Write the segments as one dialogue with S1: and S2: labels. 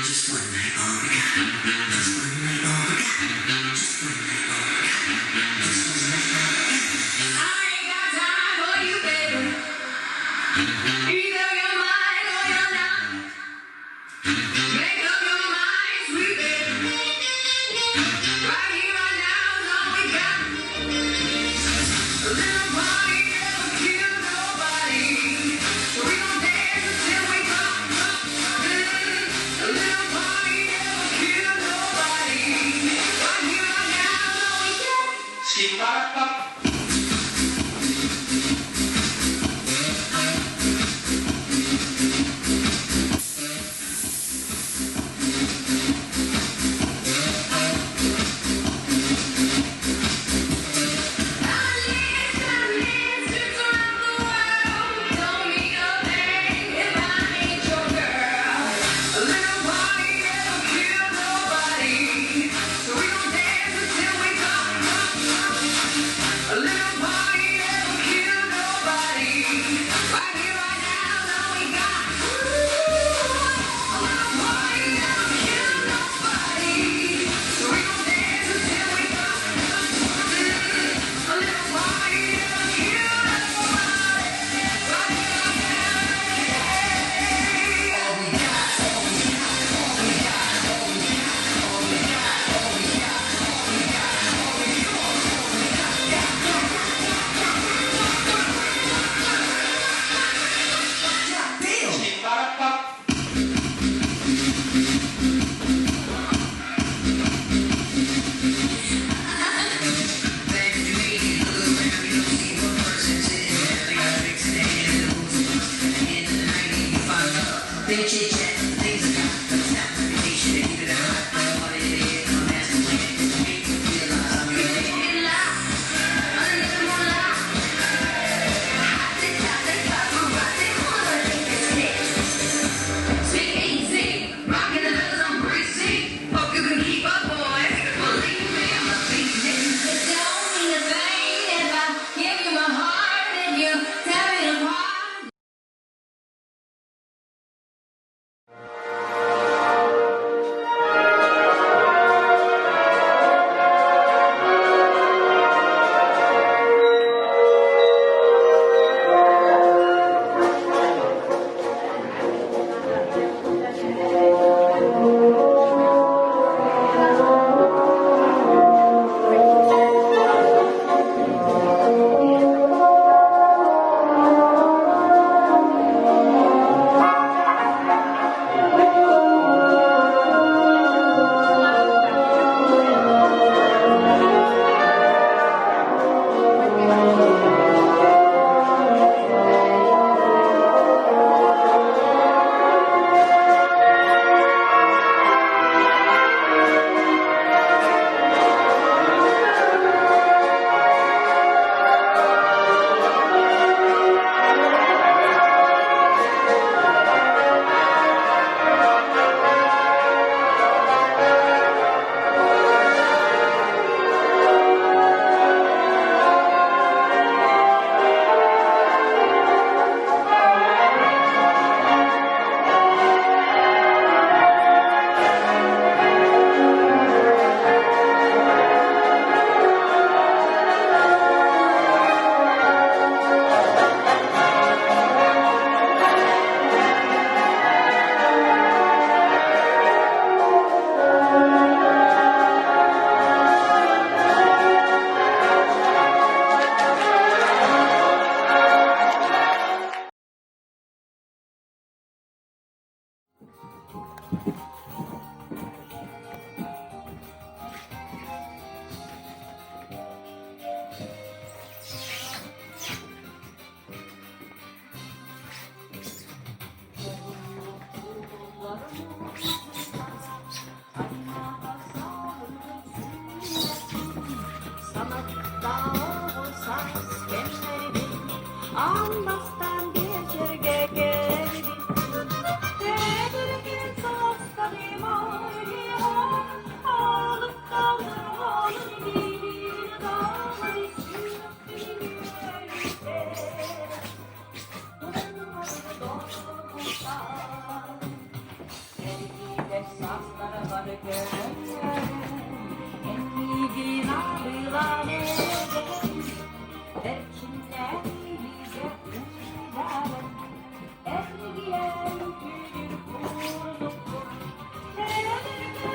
S1: Just one night, all we got. Just one night, all we got. Just one night, all we got. Just one night, all we got.
S2: I ain't got time for you, baby. Either you're mine or you're not. Make up your mind, sweet baby. Right here, right now is all we got. A little party never killed nobody. So we gon' dance until we drop, drop. A little party never killed nobody. Right here, right now is all we got.
S3: Skip-ba-ba.
S2: Don't mean a thing if I ain't your girl. A little party never killed nobody. So we gon' dance until we drop, drop, drop. A little party never killed nobody. Right here, right now is all we got. A little party never killed nobody. So we gon' dance until we drop, drop, drop. A little party never killed nobody. Right here, right now.
S1: All we got, all we got, all we got, all we got, all we got, all we got, all we got, all we got, all we got, got, got, got, got, got, got, damn.
S3: Skip-ba-ba.
S1: Baby, you made it look around, you don't see one person sitting there. They got drinks in their hand and the booze is bust. At the end of the night, and you find love. They chit chat, things I got, but it's not reputation. If you could hide, but what it is, my master plan is to make you realize I'm your man.
S2: Speakeasy, rocking the villas, I'm greasy. Hope you can keep up, boys. Believe me, I'm a beatnik. It don't mean a thing if I give you my heart and you tear it apart.
S4: Аан бастаан биэчэргэ кэлбит.
S2: Састарбар көрөн, Эйигин абылаан эрэбин, Эрчимнээх илиигэ уурарын, Эргийэн түүнүр курдукпун, Эрэлэргин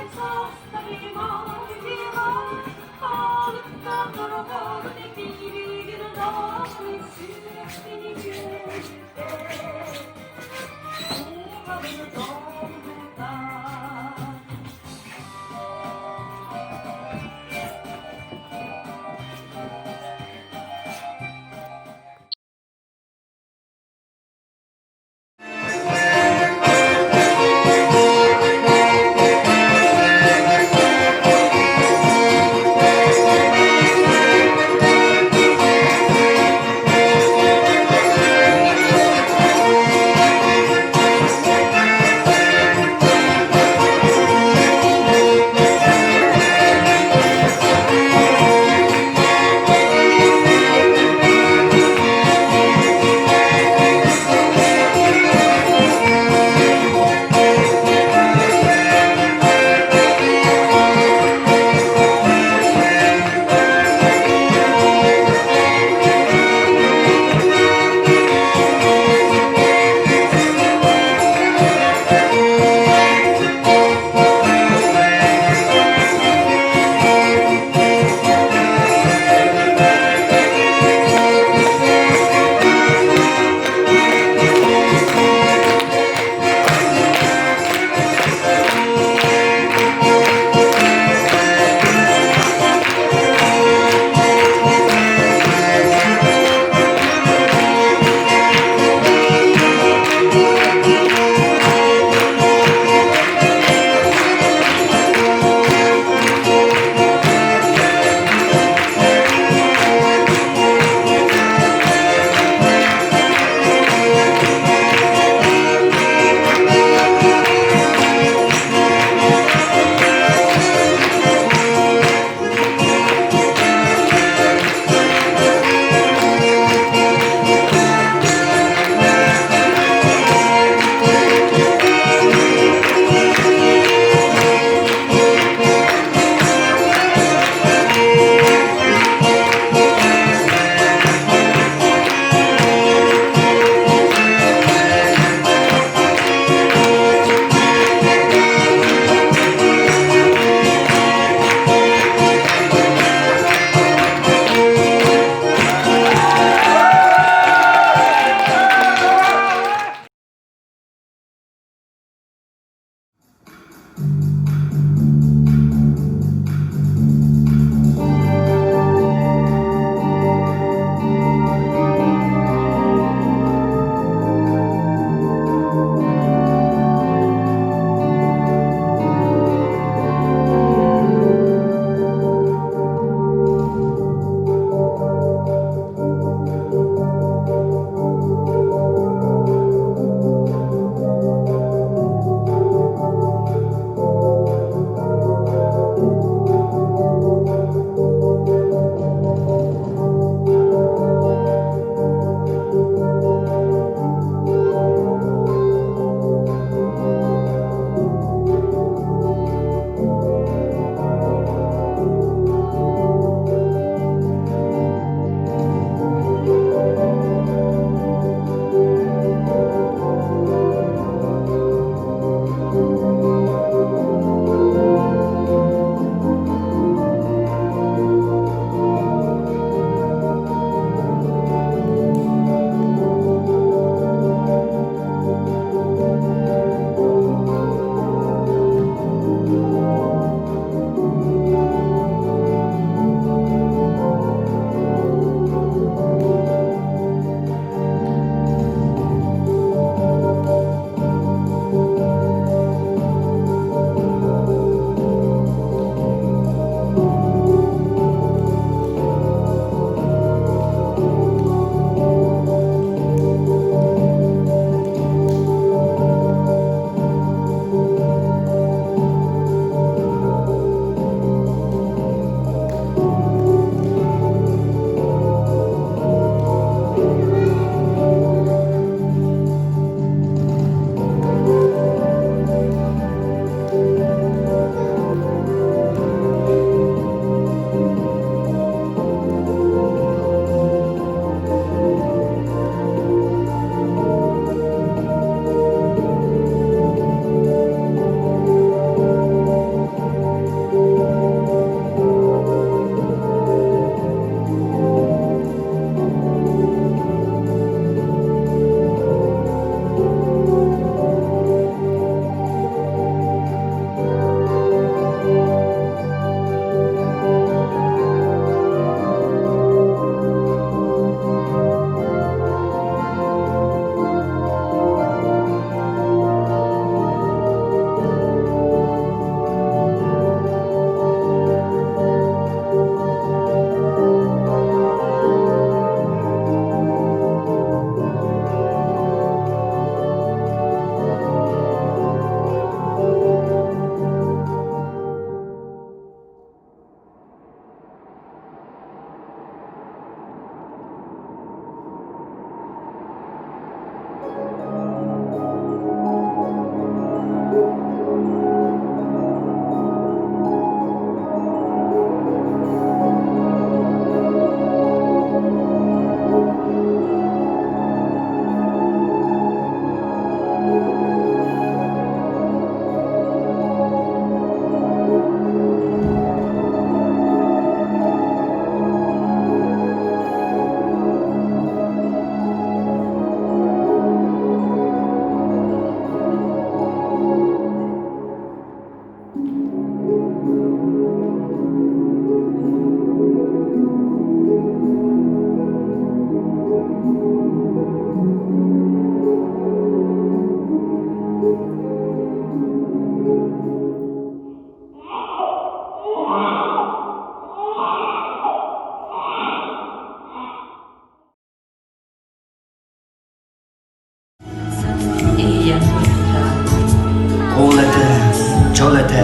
S4: дьол этэ,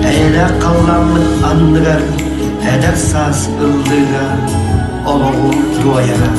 S4: эйэлээх халлааммыт анныгар эдэр саас ыллыыра, олоҕу туойара.